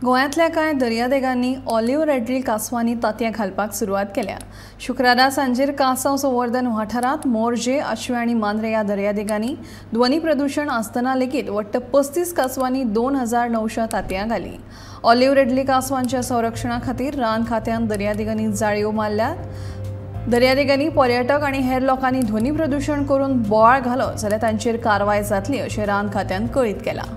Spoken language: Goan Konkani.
गोंयांतल्या कांय दर्यादेगांनी ऑलिव्ह रेडली कांसवांनी तांतयां घालपाक सुरवात केल्या. शुक्रारा सांजेर कांसव संवर्धन वाठारांत मोरजे, आशवे आनी मांद्रे ह्या दर्यादेगांनी ध्वनी प्रदूशण आसतना लेगीत वट्ट 35 कांसवांनी 2900 तांतयां घालीं. ऑलिव्ह रेडली कांसवांच्या संरक्षणा खातीर रान खात्यान दर्यादेगांनी जाळयो मारल्यात. दर्यादेगांनी पर्यटक आनी हेर लोकांनी ध्वनी प्रदूशण करून बोवाळ घालो जाल्यार तांचेर कारवाय जातली अशें रान खात्यान कळीत केलां.